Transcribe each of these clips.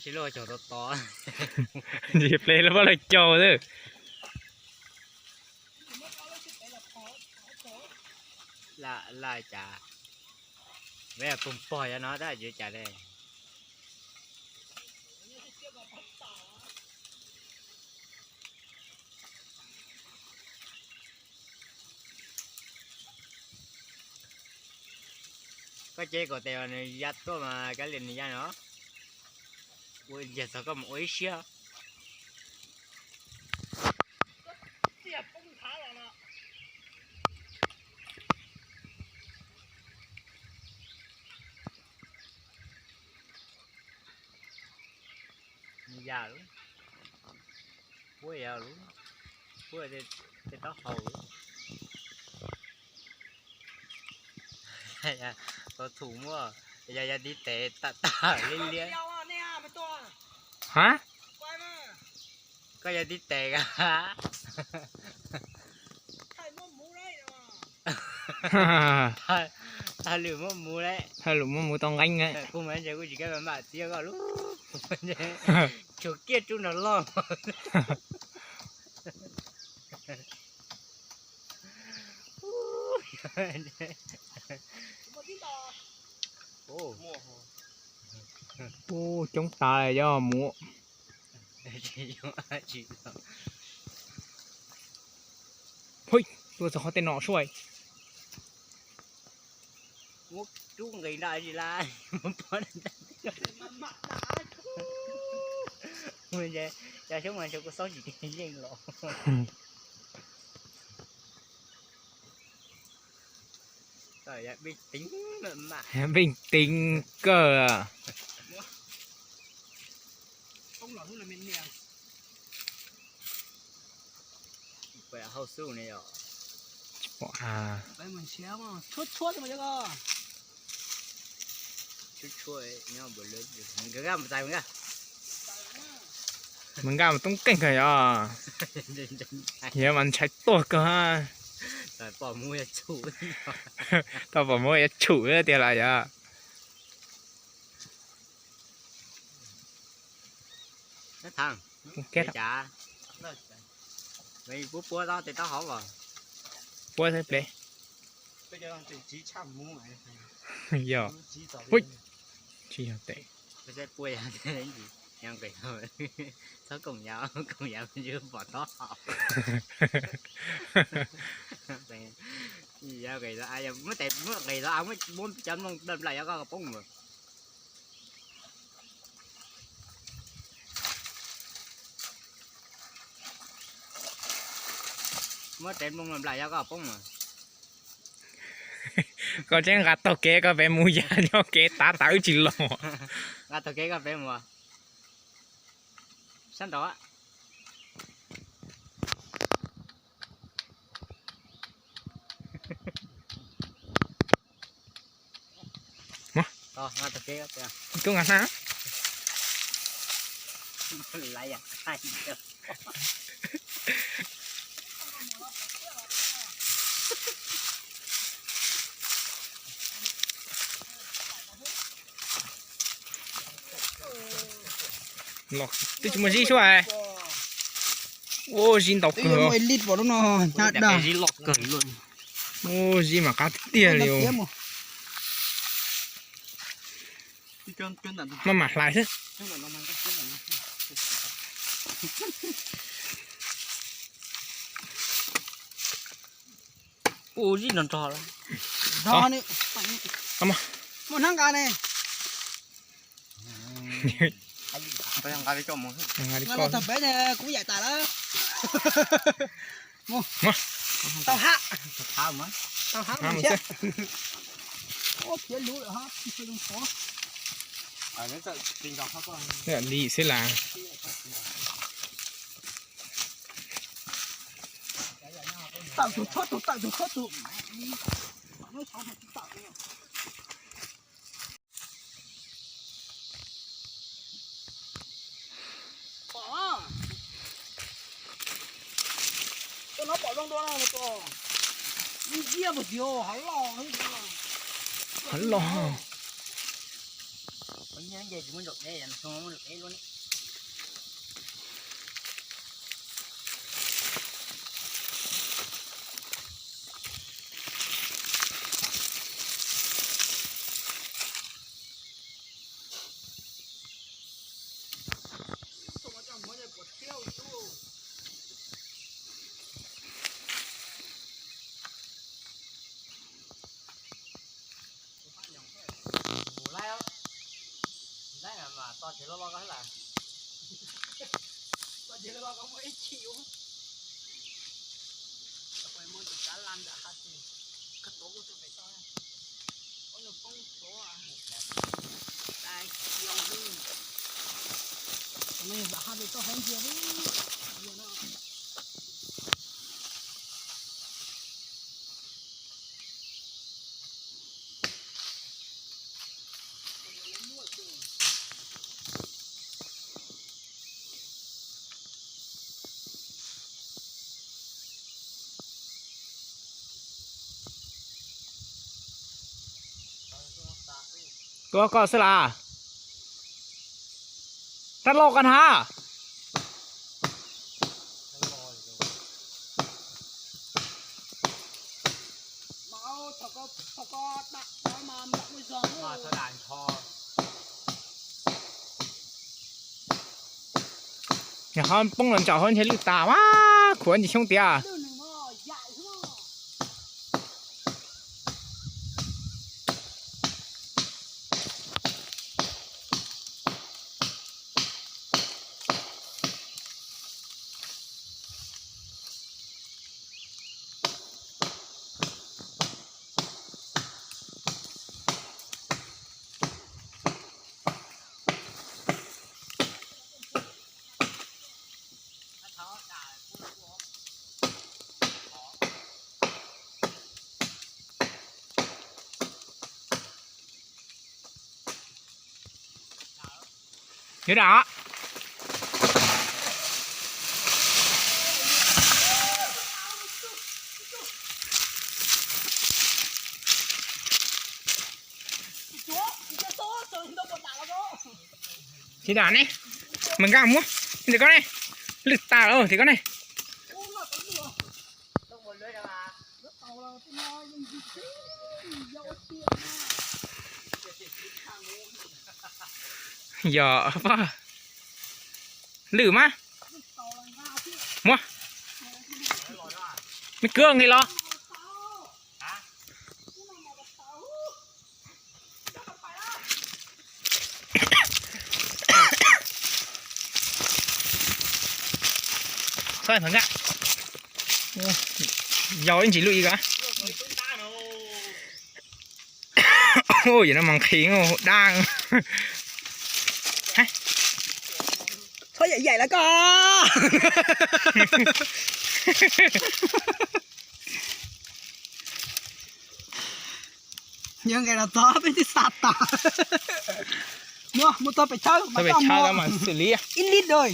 Tsis loj caug to to. Ntsis ple los pab lawv caug xwb. Laj cas, peb pog pog yog no tab sis cas li. Koj cev kom tes nws ya tuaj mas kav liam nws ya no. Ua yam txog koj mus ua ib siab. Nws ya lawm, puab ya lawm, puab tej taub hau lawm. Tau thum muaj, yog yog tib tes tawm tawm liab liab. Ha? Koj yog tib tes ka. Thaj lwm muab mus lawm. Thaj lwm muab mus tau nqeeb. Kuv mas ntshe kuv tsis kam mam txiav koj lub, tshuav kiag rub nrog loj. Ub, coob tas yog mus. Hwj, tuaj txog qhov tej no sua. Muab rub nqis nraj tsis laj. Cov xyoob mas ntshe kuv xaub tsis tiag yeej los. Npeej teev kawg. Hauj xub ne yom. Tshuab tshuab nyob npawg lawv, nkag nkaj mus txais nkaj. Mas nkaj mus toob keej kawg yom. Yog mas ntshai tuag kawg. Tau pom muab yuav tshum tiag las yom. Puab puab tes taub hau os. Puab thiab ple. Yog. Tsis yog tes. Txhob koom yav, koom yav pom taub hau. Muab tes, muab qis tau, muab cov nplooj nplam yov koj poob mus. Muab tes nplooj nplam yov koj poob mus. Koj tseem nqa taug kev koj pem mus, yam nyob kev tav tas wb tsis los. Nqa taug kev koj pem mus. Sab nraud. Tub nqa na. Twb tsis muaj zib suab. Ua zib ntau kawg. Ua zib mas qab tiag tiag li. Maj mam hlais xwb. Ua zib nrog nrog. Muaj hnab nqa ne. Nqa li koj tag peb ne, kuv yaim tas lawm. Tau hab. Tau hab thiab. Khiav lus lawm hab. Li xwb las. Tawm tus thob tus, tawm tus thob tus. Pom, koj no pom zoo dua no, ntsia npaum tias hav loj, hav loj. Tuaj koj xwb las. Rab loj koj na. Nws ho poob los ntsaum hauv ntshe lwj tas mas khuav ntsis xyoob tiag. Yog dam. Tsis dam ne, mas nkaj muab ntawm koj ne, lwj tas lawm tias koj ne. Yog, lwj mas. Muab. Me kwv nqis los. Yau ib ntsis lwj ib ko. Ua no mas nqhis dab. Txhob yaim yaim lawv koj. Yog nqis los txog peb twb xa tas. Muab, muab txog pem tshawb, txog pem tshawb mas xwm li ib lib dawj.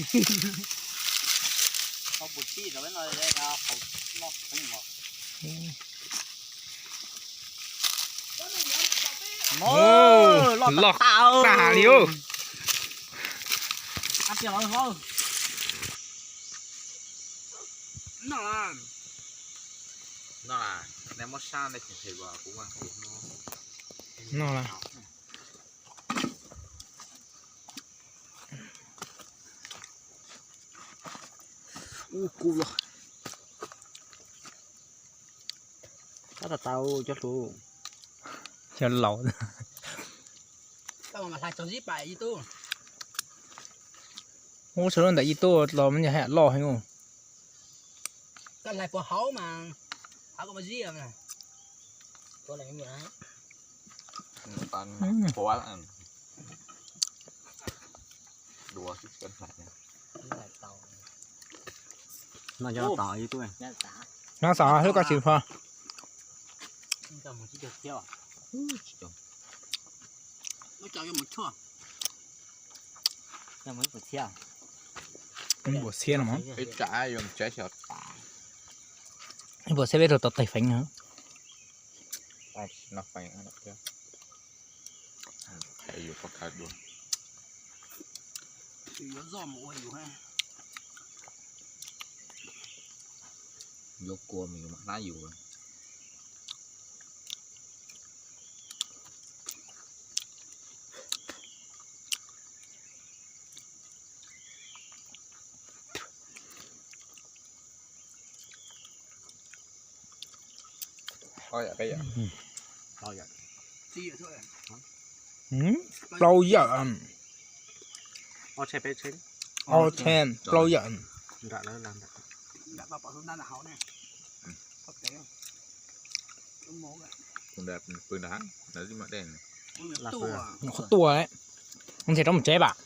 Loj tas li. No las. Ub, kub los. Tab tom tau cov hluas. Cov laus. Ub, sawv daws ntawm ib tug los me nyuam haj loj heev. No xav hlub koj tsis pho. Mus ib puas txhiab no mas. Ib puas txhiab peb rau tau tais feev no. Yuav kua mus yus mam hlab yus. Plaub yawm. Ob txheej plaub yawm. Qhov tuaj, ntshe rov mus tsev pam.